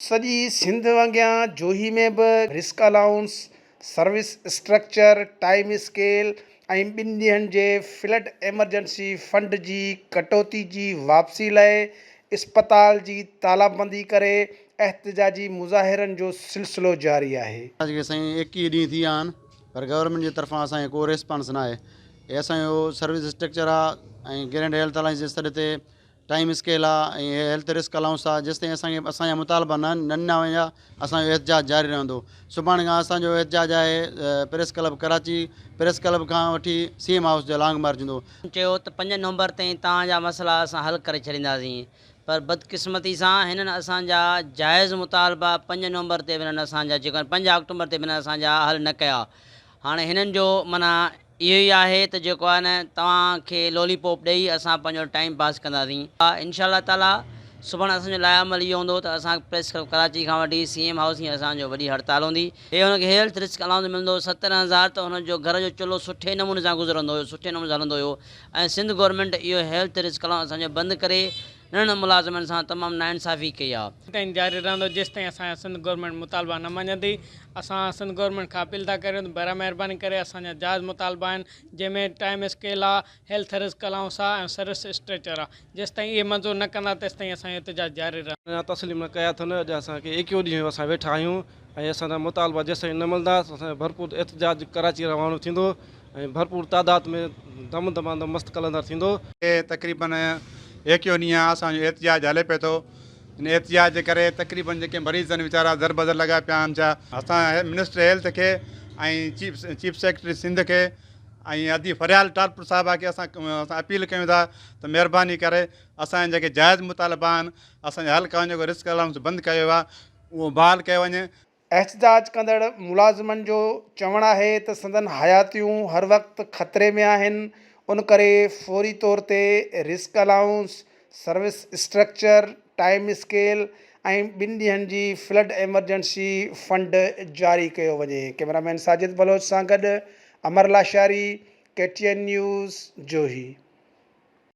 سڄي سنڌ وانگيان جوهي ۾ به risk allowance, service structure, time scale ۽ ٻن ڏينهن جي فلڊ ايمرجنسي فنڊ جي ڪٽوتي جي واپسي لاء اسپتال جي تالابندي ڪري احتجاجي مظاهرن جو سلسلو جاري آهي. اڄ کي سائين 21 ڏينهن ٿي ويا آهن پر گورنمينٽ جي طرفان اسان کي ڪو ريسپانس ناهي هي اسان جو سروس اسٽرڪچر آ ۽ گرينڊ هيلٿ الائنس جي سڏ تي ٽائيم اسڪيل آ ۽ هيلٿ رسڪ الائونس آ جيستائين اسان کي اسان جا مطالبا نه نه ڏنا ويا اسان جو احتجاج جاري رهندو سڀاڻي کان اسان جو احتجاج آهي press club Karachi press club کان وٺي سي ايم هائوس جو لانگ مارچ هوندو. چيو ته پنج نومبر تائين توهان جا مسئلا اسان حل ڪري ڇڏينداسين پر بدقسمتي سان هنن اسان جا جائز مطالبا پنج نومبر تي به هنن اسان جا جيڪو آهن پنج آڪٽومبر تي به هنن اسان جا حل نه ڪيا هاڻي هنن جو معنيٰ اهو ئي آهي ته جيڪو آهي نه توهان کي لولي پوپ ڏئي اسان پنهنجو ٽائيم پاس ڪنداسين. انشاء الله تعاليٰ سڀاڻي اسان جو لائحه عمل اهو هوندو ته اسان پريس ڪلب ڪراچي کان وٺي سي ايم هائوس تائين اسان جو وڏي هڙتال هوندي. هي هن کي هيلٿ رسڪ الائونس ملندو هو 70,000 ته هن جو گهر جو چلهو سٺي نموني سان گذرندو هيو سٺي نموني سان هلندو هيو ۽ سنڌ گورنمينٽ اهو هيلٿ رسڪ الائونس اسان جو بند ڪري ننڍن ملازمن سان تمام ناانصافي ڪئي آ. تائين جاري رهندو جيستائين اسان جا سنڌ گورنمينٽ مطالبا نه مڃندي. اسان سنڌ گورنمينٽ کان اپيل ٿا ڪريون ته براء مهرباني ڪري اسان جا جائز مطالبا آهن جنهن ۾ ٽائيم اسڪيل آ، هيلٿ رسڪ الائونس آ ۽ سروس اسٽرڪچر آ جيستائين اهي منظور نه ڪندا تيستائين اسان جو احتجاج جاري رهندو. اڃا تسليم نه ڪيا اٿن اڄ اسان کي ايڪيهون ڏينهن اسان ويٺا آهيون ۽ اسان جا مطالبا جيستائين نه ملندا اسان جو ڀرپور احتجاج ڪراچي روانو ٿيندو ۽ ڀرپور تعداد ۾ دم دمادم مست قلندر ٿيندو. تقريبن ايڪيهون ڏينهن آ اسان جو احتجاج هلي پئي ٿو ان احتجاج جي ڪري تقريبن جيڪي مريض آهن ويچارا دربدر لڳا پيا آهن ڇا اسان منسٽر هيلٿ کي ۽ چيف چيف سيڪريٽري سنڌ کي ۽ ادي فريال ٽالپر صاحبه کي اسان اسان اپيل ڪيون ٿا ته مهرباني ڪري اسان جا جيڪي جائز مطالبا آهن اسان جا حل ڪيو وڃي جيڪو رسڪ الائونس بند ڪيو ويو آهي اهو بحال ڪيو وڃي. احتجاج ڪندڙ ملازمن جو چوڻ آهي ته سندن حياتيون هر وقت خطري ۾ آهن، ان ڪري فوري طور تي risk allowance, service structure, time scale ۽ ٻن ڏينهن جي فلڊ ايمرجنسي فنڊ جاري ڪيو وڃي. ڪئميرامين ساجد بلوچ سان گڏ Amar Lashari, K T N news, Johi.